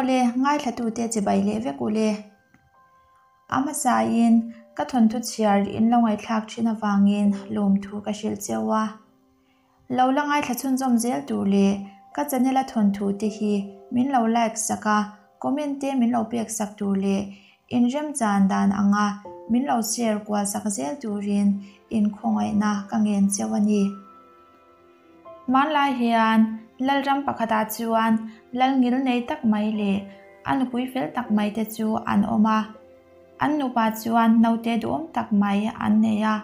Awle, ngaithlatute chibai leh vek ule. A hmasain ka thawnthu chhiar in lo ngaihthlak thin avangin lawmthu ka hrilh cheu a. Lo la ngaithla chhunzawm zel tur leh ka channel a thawnthu te hi min lo like sak a, comment te min lo pek sak tur leh inremchan dan anga min lo share kual sak zel turin inkhawngaihna ka ngen cheu a ni. Hmanlai hian Lalram pakhatah chuan Lal ngil nei tak mai leh a nupui fel tak mai te chu an awm a. An nupa chuan naute duhawm tak mai an nei a,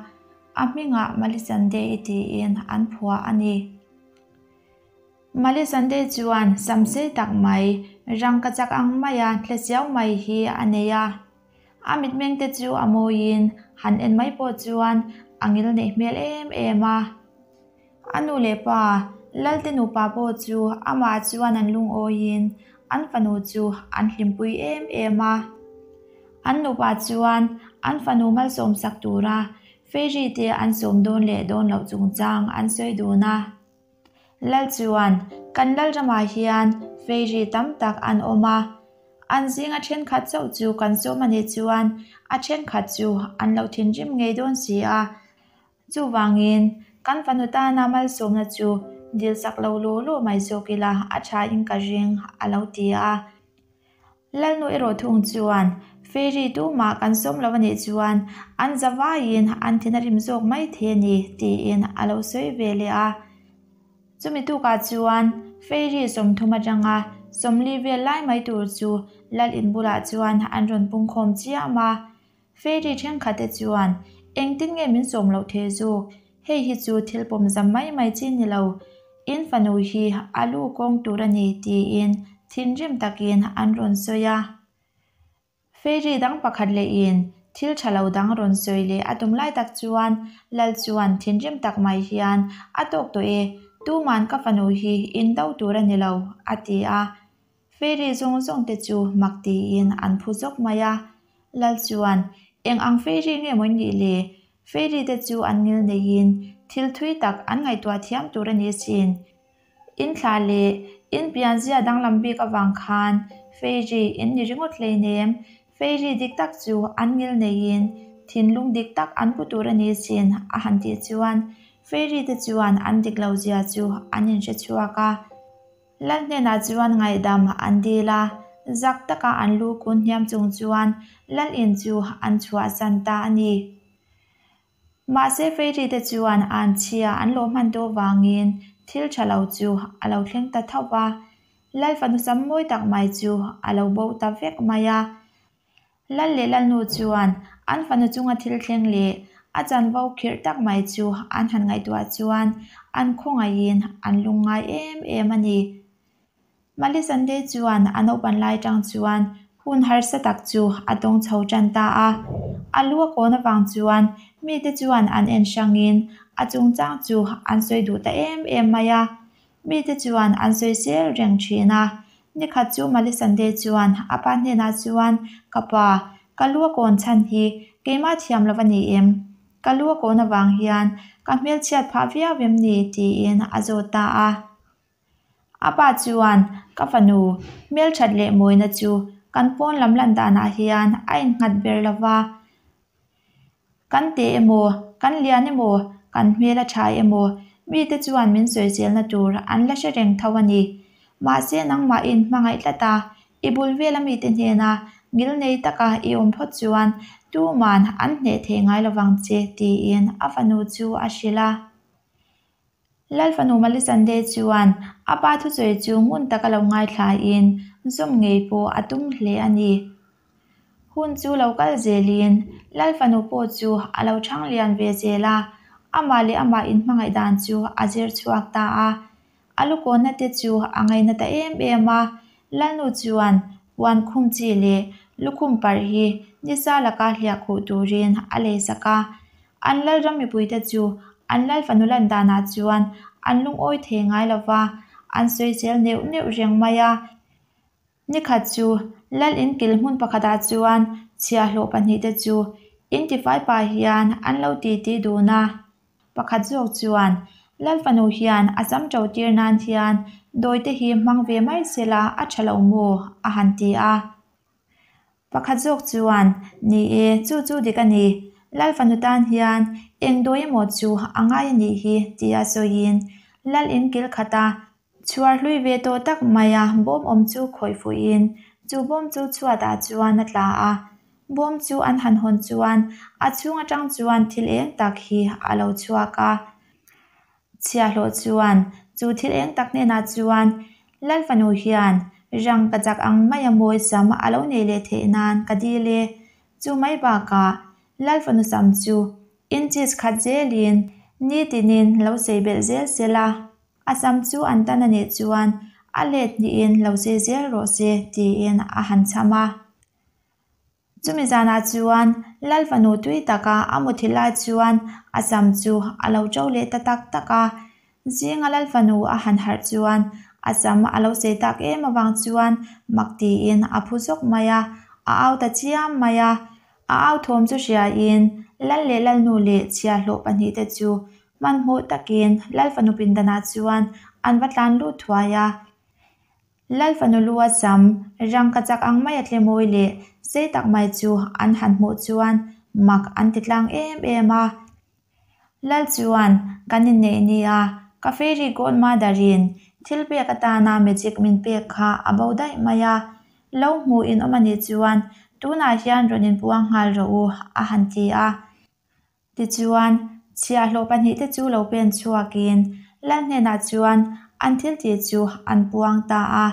a hmingah Malisande-i tiin an phuah a ni. Malisande chuan samsei tak mai, rangkachak ang maia tlesiau mai hi a nei a. A mitmeng te chu a mawiin han en mai pawh chuan a ngil neih hmel em em a. A nu leh pa, Lalte nupa pawh chu amah chuan an lungawiin an fanu chu an hlimpui em em a. An nupa chuan an fanu malsawm sak tura Fairy te an sawm dawn leh dawn loh chungchang an sawi dun a. Lal chuan, Kan Lalramah hian fairy tam tak an awm a. An zinga thenkhat chauh chu kan sawm a nih chuan a thenkhat chu an lo thinrim ngei dawn si a. Chuvangin, kan fanu tana malsawmna chu dilsak lo law law mai zawk ila a thain ka ring, a lo ti a. Lalnu erawh thung chuan, Fairy tumah kan sawm lo a nih chuan an za vaiin an thin a rim zawk mai thei a ni, tiin a lo sawi ve leh a. Chumi tukah chuan Fairy 30 atanga 40 vel lai mai tur chu Lal in bulah chuan an rawn pungkhawm chiam a. Fairy thenkhat te chuan, Engtin nge min sawm loh thei zawk? Hei hi chu thil pawm zam mai mai chi ni lo. In fanu hi a lu kawng tur a ni, tiin thinrim takin an rawn sawi a. Fairy dang pakhat lehin thil tha lo dang rawn sawi leh a tum lai tak chuan Lal chuan thinrim tak mai hian, A tawk tawh e, tuman ka fanu hi in do tur a ni lo, a ti a. Fairy zawng zawng te chu mak tiin an phu zawk mai a. Lal chuan, Eng ang fairy nge maw nih le? Fairy te chu an ngil neiin thil thui tak an ngaihtuah thiam tur a ni asin. In thla leh in pianzia danglam bik avang khan fairy in ni ringawt hleinem. Fairy dik tak chu an ngil neiin thinlung dik tak an pu tur a ni asin a han tih chuan fairy te chuan an dik lo zia chu an inhre chhuak a. Lal hnenah chuan ngaihdam an dil a, zak taka an lu kun hniam chung chuan Lal in chu an chhuahsan ta a ni. Mahse Fairy te chuan an chhia an lawh hman tawh vangin thil tha lo chu a lo thleng ta tho va, Lal fanu sam mawi tak mai chu a lo bo ta vek mai a. Lal leh Lalnu chuan an fanu chunga thil thleng leh a chanvo khirh tak mai chu an han ngaihtuah chuan an khawngaihin an lungngai em em a ni. Malisande chuan a naupan lai tang chuan hun harsa tak chu a tawng chho tan ta a. A lu a kawn avang chuan mite chuan an en hrangin a chungchang chu an sawi duh ta em em mai a. Mite chuan an sawisel reng thin a. Nikhat chu Malisande chuan a pa hnenah chuan, Ka pa, ka lu a kawn chhan hi keimah thiam lo a ni em? Ka lu a kawn avang hian ka hmelchhiat phah viau em ni? tiin a zawt ta a. A pa chuan, Ka fanu, hmelthat leh mawina chu kan pawn lam lan danah hian a innghat ber lo va. Kan teh emaw, kan lian emaw, kan hmel a tha emaw, mite chuan min sawiselna tur an la hre reng tho a ni. Mahse nangmahin hmangaih tlat a, i bul vela mite hnena ngil nei taka i awm phawt chuan tuman an hneh thei ngai lovang che tiin a fanu chu a hrilh a. Lal fanu Malisande chuan a pa thusawi chu ngun taka lo ngaithlain zawm ngei pawh a tum hle a ni. Hun chu lo kal zelin Lal fanu pawh chu a lo chhang lian ve zel a, amah leh amah inhmangaih dan chu a zir chhuak ta a. A lukawnna te chu a ngaina ta em em a, Lalnu chuan puan khum chi leh lukhum parh hi nisa laka hliah khuh turin a leisak a. An Lalram mipuite chu an Lal fanu lan danah chuan an lungawi thei ngai lo va, an sawisel neuh neuh reng mai a. Nikhat chu Lal in kil hmun pakhatah chuan chhiahhlawh pahnihte chu intifai pah hian an lo titi dun a. Pakhat zawk chuan, Lal fanu hian a sam ṭo tir nan hian dawi te hi hmang ve mai sela a ṭha lo maw? a han ti a. Pakhat zawk chuan, Ni e, chu chu dik a ni. Lal fanu tan hian eng dawi emaw chu a ngai a nih hi, tia sawiin Lal in kil khat a chhuar hlui ve tawh tak maia bawm awm chu khawih fuhin chu bawm chu chhuatah chuan a tla a. Bawm chu an han hawn chuan a chhung atang chuan thil eng tak hi a lo chhuak a. Chhiahhlawh chuan chu thil eng tak hnenah chuan Lal fanu hian rang ka chak ang maia mawi sam a lo nei leh theih nan ka dil e. Chu mai bakah Lal fanu sam chu inches khat zelin nitinin lo sei belh zel sela, a sam chu an tan a nih chuan a let hnihin lo sei zel rawh se tiin a han chham a. Chumi zanah chuan Lal fanu tui taka a muthi lai chuan a sam chu a lo ṭo leh ta tak tak a. Zinga Lal fanu a han harh chuan a sam a lo sei tak em avang chuan mak tiin a phu zawk mai a, a au ta chiam mai a. A au thawm chu hriain Lal leh Lalnu leh chhiahhlawh pahnihte chu hmanhmawh takin Lal fanu pindanah chuan an va tlan lut thuai a. Lal fanu lu a sam, rangka chak ang mai a tle mawi leh sei tak mai chu an han hmuh chuan mak an ti tlang em em a. Lal chuan, Kan inneih nia, ka fairy godmother in thil pek atana magic min pek kha a bo daih mai a, lo hmuh in awm anih chuan tunah hian rawn inpuang nghal rawh u, a han ti a. Tichuan, chhiahhlawh pahnihte chu lo pen chhuakin Lal hnenah chuan an thil tih chu an puang ta a.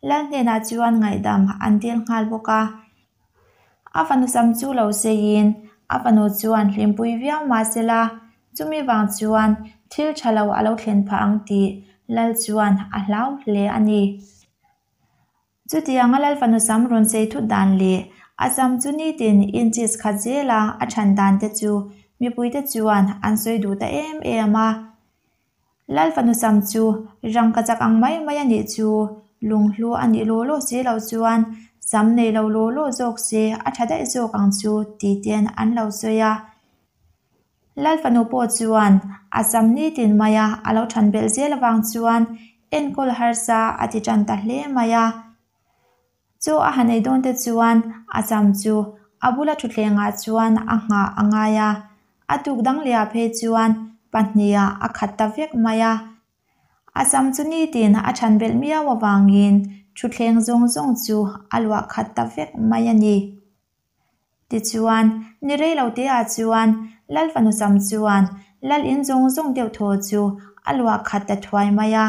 Lal hnenah chuan ngaihdam an dil nghal bawk a. A fanu sam chu lo seiin a fanu chuan hlimpui viau mah sela, chumi vang chuan thil tha lo a lo thlen phah ang tih Lal chuan a hlau hle a ni. Chutianga Lal fanu sam rawn sei thut dan leh a sam chu nitin inches khat zela a chhan dan te chu mipuite chuan an sawi duh ta em em a. Lal fanu sam chu rangka chak ang mai mai a nih chu lunghlu a nih law law si loh chuan sam nei lo law law zawk se a tha daih zawk ang chu ti ten an lo sawi a. Lal fanu pawh chuan a sam nitin maia a lo than belh zel avang chuan enkawl harsa a ti tan ta hle mai a. Chaw a han ei dawn te chuan a sam chu a bula thutthlengah chuan a nghah a ngai a, a tuk dang lehah phei chuan pahniha a khat ta vek mai a. A sam chu nitin a than belh miau avangin thutthleng zawng zawng chu a luah khat ta vek mai a ni. Tichuan, ni rei lo te ah chuan Lal fanu sam chuan Lal in zawng zawng deuh thaw chu a luah khat ta thuai mai a.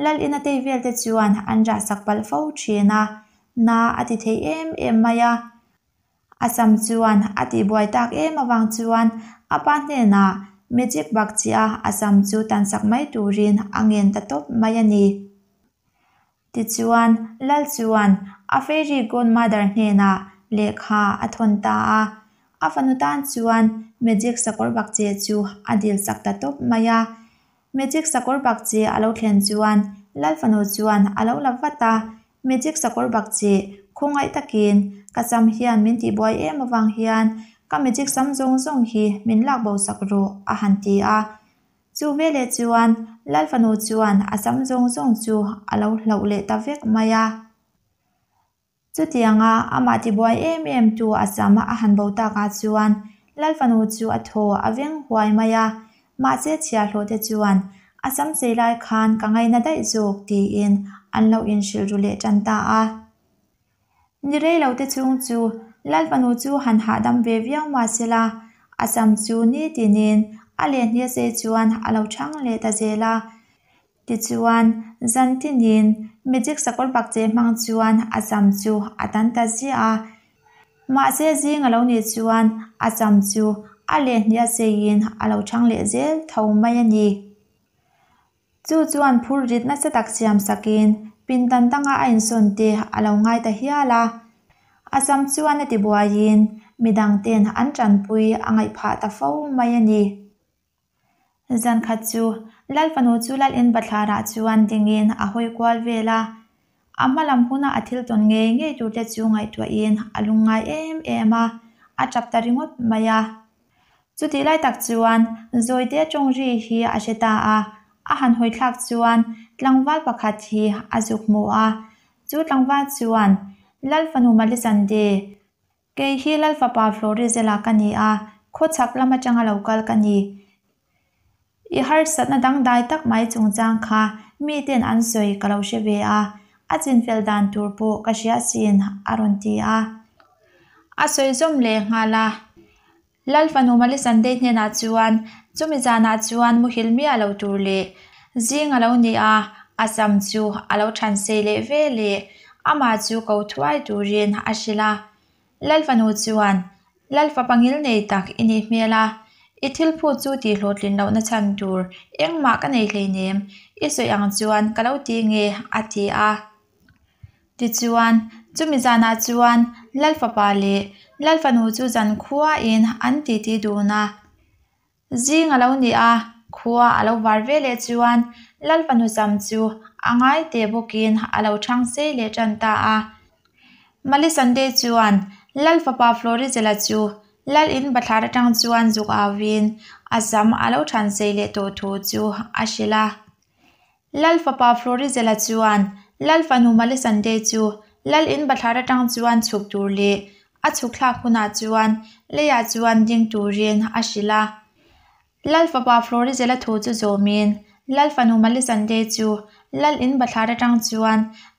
Lal in a tei vel te chuan an rah sak palh fo thin a, na a ti thei em em mai a. A sam chuan a tihbuai tak em avang chuan a pa hnenah magic bak chiah a sam chu tan sak mai turin a ngen ta tawp mai a ni. Tichuan, Lal chuan a fairy godmother hnenah lehkha a thawn ta a. A fanu tan chuan magic sakawr bakche chu a dil sak ta tawp mai a. Magic sakawr bakche a lo thlen chuan Lal fanu chuan a lo la vat a, Magic sakawr bakche khawngaih takin ka sam hian min tihbuai em avang hian ka magic sam zawng zawng hi min lak bo sak rawh a han ti a. Chu veleh chuan Lal fanu chuan a sam zawng zawng chu a lo hlauh leh ta vek mai a. Chutianga amah tibuai em em tu a sam a han bo takah chuan Lal fanu chu a thaw a veng huai mai a, mahse chhiahhlawh te chuan a sam chei lai khan ka ngaina daih zawk tiin an lo inhrilh ru leh tan ta a. Ni rei lo te chhung chu Lal fanu chu han hahdam ve viau mah sela, a sam chu nitinin a lehhnia sei chuan a lo chhang leh ta zel a. Tichuan, zan tinin magic sakawr bakche hmang chuan a sam chu a tan ta ziah a. Mahse zing a lo nih chuan a sam chu a lehhnia seiin a lo chhang leh zel tho mai a ni. Chu chuan phur rit nasa tak siam sakin pindan danga a insawn te a lo ngai ta hial a. A sam chuan a tibuaiin midang ten an tanpui a ngaih phah ta fo mai a ni. Zan khat chu Lal fanu chu Lal in bathlarah chuan dingin a hawi kual vel a. A hma lam huna a thil tawn ngei ngei tur te chu ngaihtuahin a lungngai em em a, a tap ta ringawt mai a. Chutih lai tak chuan Zawite tawng ri hi a hre ta a. A han hawi thlak chuan tlangval pakhat hi a zuk hmu a. Chu tlangval chuan, Lal fanu Malisande, kei hi Lal fapa Florizela ka ni a, khawchhak lam atanga lo kal ka ni. I harsatna dangdai tak mai chungchang kha miten an sawi ka lo hre ve a, a chinfel dan tur pawh ka hria sin, a rawn ti a. A sawi zawm leh nghal a. Lal fanu Malisandei hnenah chuan chumi zanah chuan muhil miah lo tur leh zing a lo ni a, a sam chu a lo than sei leh ve leh amah chu ko thuai turin a hrilh a. Lal fanu chuan, Lal fapa ngil nei tak i nih hmel a, i thil phut chu tih hlawhtlin lohna chhan tur engmah ka nei hleinem, i sawi ang chuan ka lo ti nge, a ti a. Tichuan, chumi zanah chuan Lal fapa leh Lal fanu chu zan khuain an titi dun a. Zing a lo ni a, khua a lo var ve leh chuan Lal fanu sam chu a ngai teh bawkin a lo chhang sei leh tan ta a. Malisande chuan Lal fapa Florizela chu Lal in bathlar atang chuan zuk auin a sam a lo than sei leh tawh thu chu a hrilh a. Lal fapa Florizela chuan Lal fanu Malisande chu Lal in bathlar atang chuan chhuk tur leh a chhuk thlak hunah chuan leiah chuan ding turin a hrilh a. Lal fapa Florizela thu chu zawmin Lal fanu Malisande chu Lal in bathlar atang chuan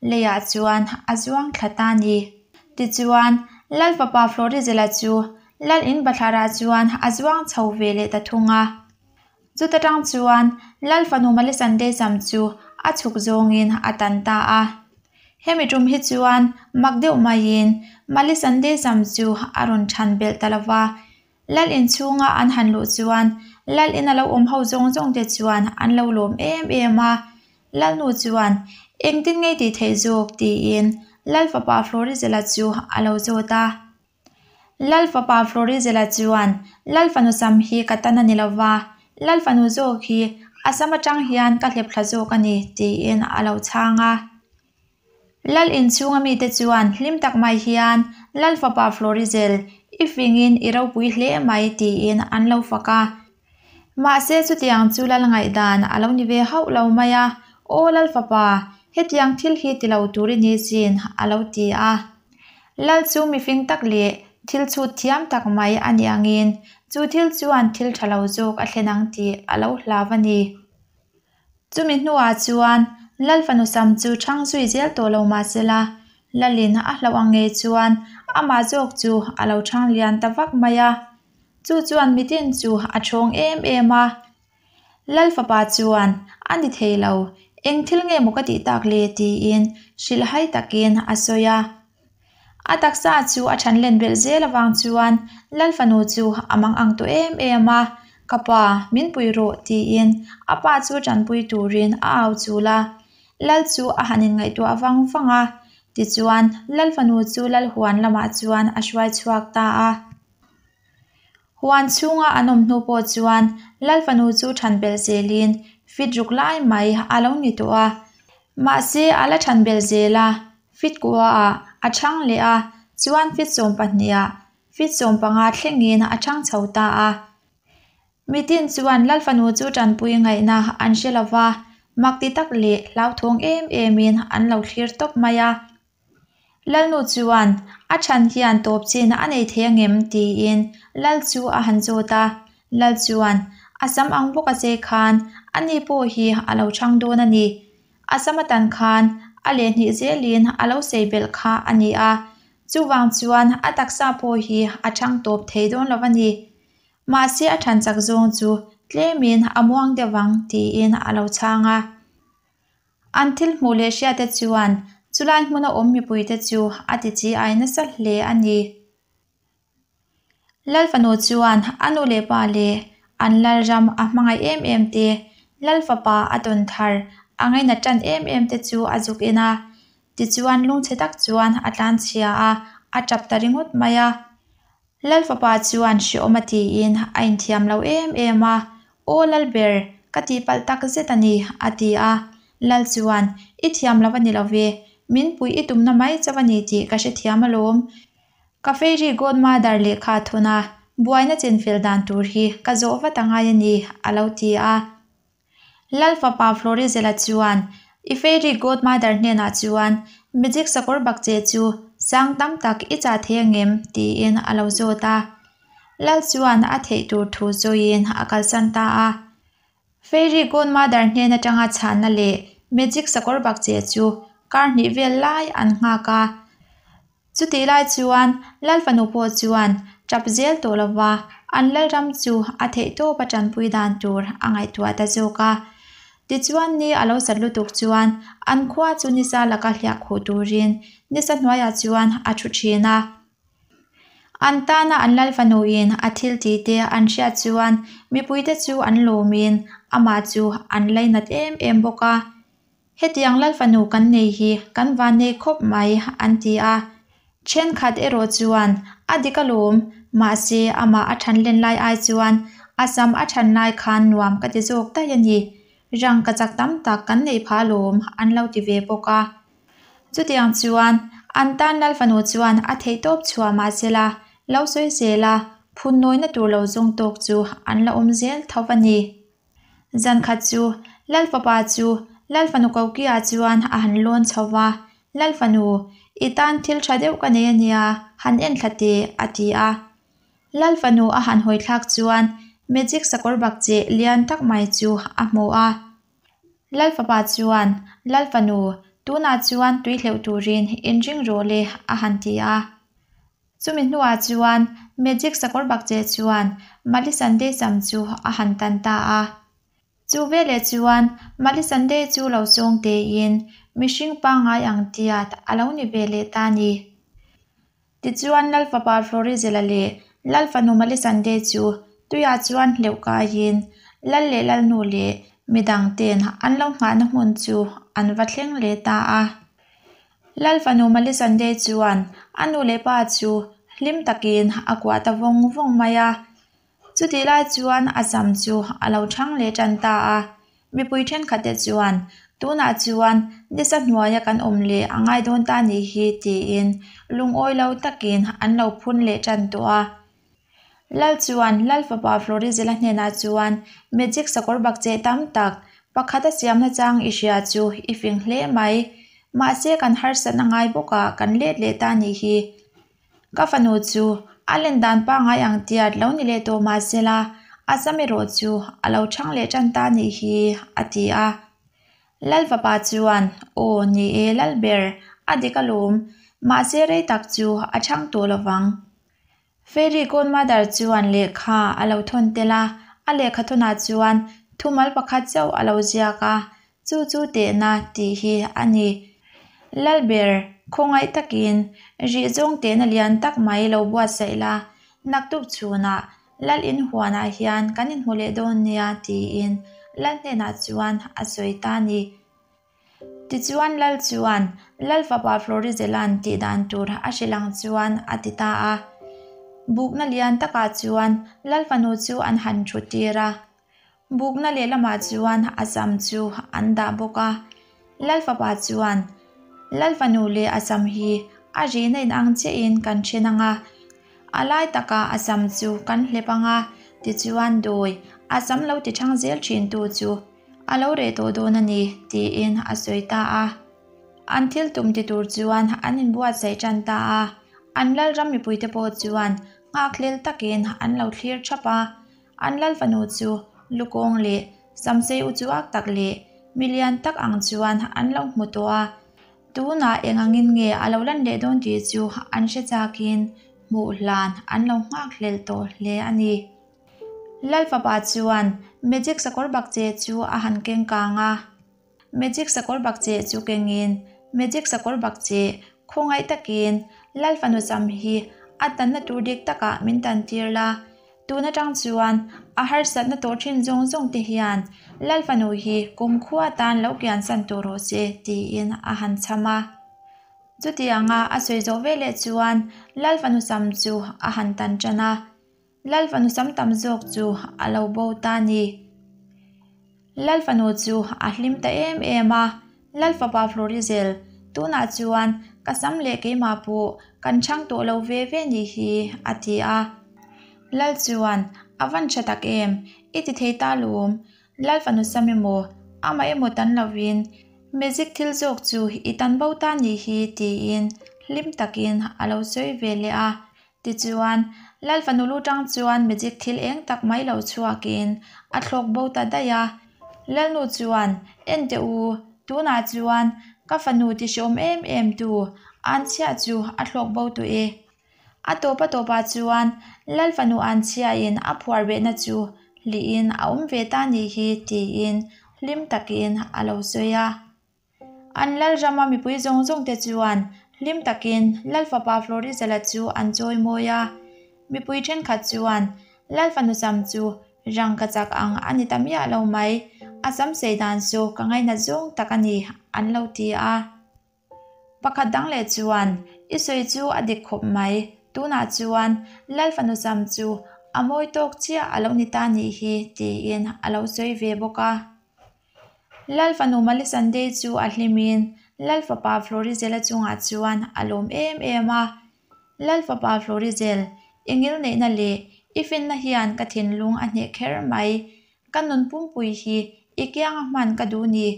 leiah chuan a zuang thla ta a ni. Tichuan, Lal fapa Florizela chu Lal in bathlarah chuan a zuang chho ve leh ta thung a. Chuta tang chuan Lal fanu Malisande sam chu a chhuk zawngin a tan ta a. Hemi tum hi chuan mak deuh maiin Malisande sam chu a rawn than belh ta lova. Lal inchhunga an han luh chuan Lal in a lo awm ho zawng zawng te chuan an lo lawm em em a. Lalnu chuan, Engtin ngei tih theih zawk? tiin Lal fapa Florizela chu a lo zawt a. Lal fapa Florizela chuan, Lal fanu sam hi ka tan a ni lo va, Lal fanu zawk hi a sam atang hian ka hlep thla zawk a ni, tiin a lo chhang a. Lal inchhunga mite chuan hlim tak mai hian, Lal fapa Florizel, i fingin i ropui hle mai, tiin an lo fak a. Mahse chutiang chu lal ngaihdan a lo ni ve hauh lo mai a, Aw lal fapa, hetiang thil hi ti lo tur i ni sin, a lo ti a. Lal chu mifing tak leh thil chhut thiam tak mai a ni angin chu thil chuan thil tha lo zawk a thlen ang tih a lo hlau a ni. Chumi hnuah chuan Lal fanu sam chu chhang zui zel tawh lo mah sela, Lalin a hlauh ang ngei chuan amah zawk chu a lo chhang lian ta vak mai a. Chu chuan mitin chu a thawng em em a. Lal fapa chuan, A ni thei lo, eng thil nge maw ka tih tak le? tiin hrilhhai takin a sawi a. A taksa chu a than len belh zel avang chuan Lal fanu chu a mang ang tawh em em a, Ka pa, min pui rawh tiin a pa chu tanpui turin a au chul a. Lal chu a han inngaihtuah vang vang a, tichuan Lal fanu chu Lal huan lamah chuan a hruai chhuak ta a. Huan chhunga an awm hnu pawh chuan Lal fanu chu than belh zelin fit ruk lai mai a lo ni tawh a. Mahse a la than belh zel a, fit kuaah a chhang leh a, chuan fit sawmpahniha fit sawmpanga thlengin a chhang chho ta a. Mitin chuan Lal fanu chu tanpui ngaihna an hre lo va, mak ti tak leh hlauthawng em emin an lo thlir tawp mai a. Lalnu chuan, A chhan hian tawp chin a nei thei angem? tiin Lal chu a han zawt a. Lal chuan, A sam ang bawk a che khan, ani pawh hi a lo chhang dawn a ni. A sam atan khan a lehhnih zelin a lo sei belh kha a ni a, chuvang chuan a taksa pawh hi a chhang tawp thei dawn lo a ni. Mahse a than chak zawng chu tlemin a muang deuh ang tiin a lo chhang a. An thil hmuh leh hriate chuan chulai hmuna awm mipuite chu a ti chi ai nasa hle a ni. Lal fanu chuan a nu leh pa leh an lal ram a hmangaih em em te, lal fapa a tawn thar a ngainat tan em em te chu a zuk en a. Tichuan lungchhe tak chuan a tlanchhia a, a tap ta ringawt mai a. Lal fapa chuan hreawm a tiin a inthiam lo em em a, Aw Lalber, ka tihpalh tak zet a ni, a ti a. Lal chuan, I thiam lo a ni lo ve, min puih i tumna mai chauh a ni tih ka hrethiam alawm. Ka fairy godmother lehkha a thawn a, buaina chinfel dan tur hi ka zawh vat a ngai a ni, a lo ti a. Lal fapa Florizela chuan i fairy godmother hnenah chuan magic sakawr bakcheh chu sang tam tak i chah thei angem tiin a lo zawt a. Lal chuan a theih tur thu sawiin a kalsan ta a. Fairy godmother hnen atanga chhanna leh magic sakawr bakcheh chu kar hnih vel lai an nghak a. Chutih lai chuan Lal fanu pawh chuan tap zel tawh lova an Lalram chu a theihtawp a tanpui dan tur a ngaihtuah ta zawk a. Tichuan ni a lo sat lutuk chuan an khua chu nisa laka hliah khuh turin nisa hnuaiah chuan a thu thin a. An tana an Lal fanuin a thil tih te an hriat chuan mipuite chu an lawmin amah chu an lainat em em bawk a. Hetiang Lal fanu kan nei hi kan van nei khawp mai an ti a. Thenkhat erawh chuan a dik alawm, mahse amah a than len lai ai chuan a sam a than lai khan nuam ka ti zawk daih a ni. Rangka chak tam tak kan neih phah alawm an lo ti ve bawk a. Chutiang chuan an tan Lal fanu chuan a theihtawp chhuah mahsela lo sawi zel a, phun nawina tur lo zawng tawk chu an la awm zel tho a ni. Zan khat chu Lal fapa chu Lal fanu Kokia chuan a han lawn chho va, Lal fanu, i tan thil tha deuh ka nei a nia, han en thla teh, a ti a. Lal fanu a han hawi thlak chuan magic sakawr bakcheh lian tak mai chu a hmu a. Lal fapa chuan, Lal fanu, tunah chuan tui hleuh turin inring rawh le, a han ti a. Chumi hnuah chuan Magic sakawr bakcheh chuan Mali Sunday sam chu a han tan ta a. Chu veleh chuan Mali Sunday chu lo sawng tein mihring pangngai ang tiat a lo ni ve leh ta ni. Tichuan Lal fapa Florizela leh Lal fanu Mali Sunday chu tuiah chuan hleuh kaiin Lal leh Lalnu leh midang ten an lo nghahna hmun chu an va thleng leh ta a. Lal fanu Malisande chuan a nu leh pa chu hlim takin a kuah ta vawng vawng mai a. Chutih lai chuan a sam chu a lo thang leh tan ta a. Mipui thenkhatte chuan, Tunah chuan nisa hnuaia kan awm leh a ngai dawn ta nih hi tiin lungawi lo takin an lo phun leh tan tawh a. Lal chuan Lal fapa Florizela hnenah chuan magic sakawr bakcheh tam tak pakhat a siamna chang i hria chu i fing hle mai. Mahse kan harsatna ngai bawkah kan let leh ta nih hi. Ka fanu chu a len dan pangngai ang tiat lo ni leh tawh mahsela a sam erawh chu a lo chhang leh tan ta nih hi, a ti a. Lal fapa chuan, Aw, ni e Lalber, a dik alawm. Mahse rei tak chu a chhang tawh lovang. Fairy Godmother chuan lehkha a lo thawn tel a, a lehkha thawnah chuan thumal pakhat chauh a lo ziak a, chu chu tehna tih hi a ni. Lalber, khawngaih takin rih zawng tehna lian tak mai lo buatsaih la, naktuk chhunah Lal inhuanah hian kan inhmu leh dawn nia tiin Lal hnenah chuan a sawi ta a ni. Tichuan Lal chuan Lal fapa Florizelan tih dan tur a hrilh ang chuan a ti ta a. Bukna lian takah chuan Lal fanu chu an han thu tir a. Bukna lehlamah chuan a sam chu an dah bawk a. Lal fapa chuan Lal fanu leh a sam hi a rihna inang chiahin kan then ang a. A lai takah a sam chu kan hlep ang a, tichuan dawi a sam lo ti thang zel thintu chu A lo reh tawh dawn a ni, tiin a sawi ta a. An thil tum ti tur chuan an inbuatsaih tan ta a. An lalram mipuite pawh chuan nghakhlel takin an lo thlir thap a. An lal fanu chu lukawng leh samsei uchuak tak leh milian tak ang chuan an lo hmu tawh a. Tunah eng angin nge a lo lan leh dawn tih chu an hre chakin hmuh hlan an lo nghakhlel tawh hle a ni. Lal fapa chuan magic sakawr bakcheh chu a han keng kang a. Magic sakawr bakcheh chu kengin magic sakawr bakcheh khawngaih takin Lal fanu sam hi a tanna tur dik takah min tan tir la. Tun atang chuan a harsatna tawh thin zawng zawng te hian Lal fanu hi kumkhua tan lo kiansan tawh rawh se tiin a han chham a. Chutianga a sawi zawh veleh chuan Lal fanu sam chu a han tan tan a. Lal fanu sam tam zawk chu a lo bo ta a ni. Lal fanu chu a hlim ta em em a, Lal fapa Florizel, tunah chuan ka sam leh keimah pawh kan chhang tawh lo ve ve nih hi, a ti a. Lal chuan, A van tha tak em, i ti thei ta lawm, Lal fanu sam emaw, Amah emaw tan lovin magic thil zawk chu i tan bo ta nih hi tiin hlim takin a lo sawi ve leh a. Tichuan, Lal fanu lu tang chuan magic thil eng tak mai lo chhuakin a thlawk bo ta daih a. Lalnu chuan, En teh u, tunah chuan ka fanu ti hreawm em em tu Anchhia chu a thlawk bo tawh e. A tawp a tawpah chuan Lal fanu Anchhiain a phuar behna chu hlihin a awm ve ta nih hi tiin hlim takin a lo sawi a. An lal rama mipui zawng zawng te chuan hlim takin Lal fapa Florizela chu an chawi mawi a. Mipui thenkhat chuan Lal fanu sam chu rangka chak ang a ni ta miah lo mai, a sam sei dan chu ka ngainat zawng tak a ni an lo ti a. Pakhat dang leh chuan, I sawi chu a dik khawp mai, tunah chuan Lal fanu sam chu a mawi tawk chiah a lo ni ta nih hi tiin a lo sawi ve bawk a. Lal fanu Malisandei chu a hlimin Lal fapa Florizela chungah chuan a lawm em em a. Lal fapa Florizel, i ngilneihna leh i finna hian ka thinlung a hneh kher mai, ka nun pumpui hi i kianga hman ka duh ni.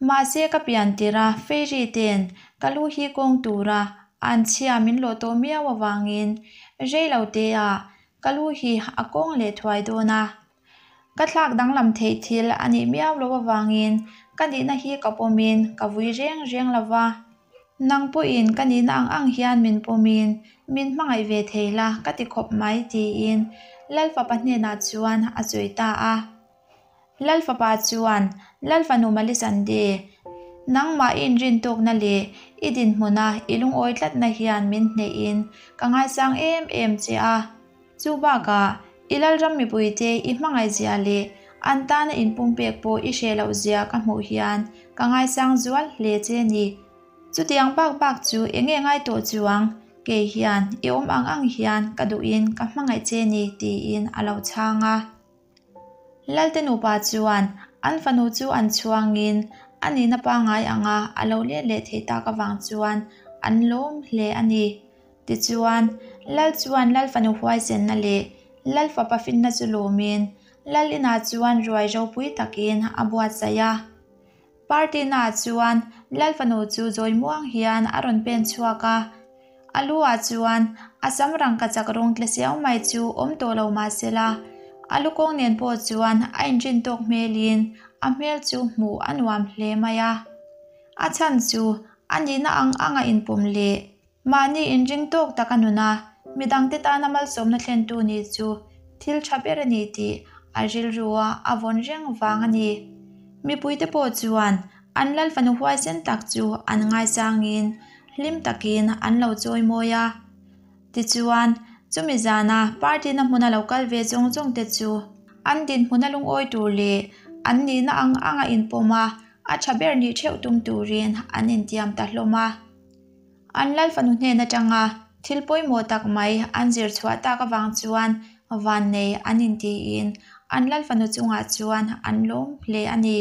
Mahse ka pian tirh a Fairy ten ka lu hi kawng tura an chhia min lawh tawh miau avangin rei lo te ah ka lu hi a kawng leh thuai dawn a. Ka thlak danglam theih thil a nih miau lo avangin ka nihna hi ka pawmin ka vui reng reng lo va. Nang pawhin ka nihna ang ang hian min pawmin min hmangaih ve thei la ka ti khawp mai tiin Lalfapa hnenah chuan a sawi ta a. Lal fapa chuan, Lal fanu Malisande, nangmah i inrintawkna leh i dinhmuna i lungawi tlatna hian min hnehin ka ngaisang em em che a. Chu bakah, i Lalram mipuite i hmangaihzia leh an tana inpumpek pawh i hreh lohzia ka hmuh hian ka ngaisang zual hle che ni. Chutiang bak bak chu enge ngai tawh chuang, kei hian i awm ang ang hian ka duhin ka hmangaih che ni, tiin a lo chhang a. Lalte nupa chuan an fanu chu an chhuangin a nihna pangngai anga a lo let leh theih tak avang chuan an lawm hle a ni. Tichuan, Lal chuan Lal fanu huaisenna leh Lal fapa finna chu lawmin Lal inah chuan ruai ropui takin a buatsaih a. Party naah chuan Lal fanu chu zawi muang hian a rawn pen chhuak a. A lu ah chuan a sam rangkachak rawng tle siau mai chu awm tawh lo mah se la, a lu kawng nen pawh chuan a inrin tawk hmelin a hmel chu hmuh a nuam hle mai a. A chhan chu a nihna ang anga inpawm leh Mahni inring tawk tak a nun a, midangte tana malsawmna thlentu nih chu thil tha ber a ni tih a rilrua a vawn reng vang a ni. Mipuite pawh chuan an lal fanu huaisen tak chu an ngaisangin hlim takin an lo chawimawi a. Tichuan, chumi zana party-na hmuna lo kal ve zawng zawngte chu an dinhmuna lungawi tur leh an nihna ang anga inpawm a, a tha ber nih theuh tum turin an intiam ta hlawm a. An lal fanu hnen atanga thil pawimawh tak mai an zir chhuah tak avang chuan vannei an intiin an lal fanu chungah chuan an lawm hle a ni.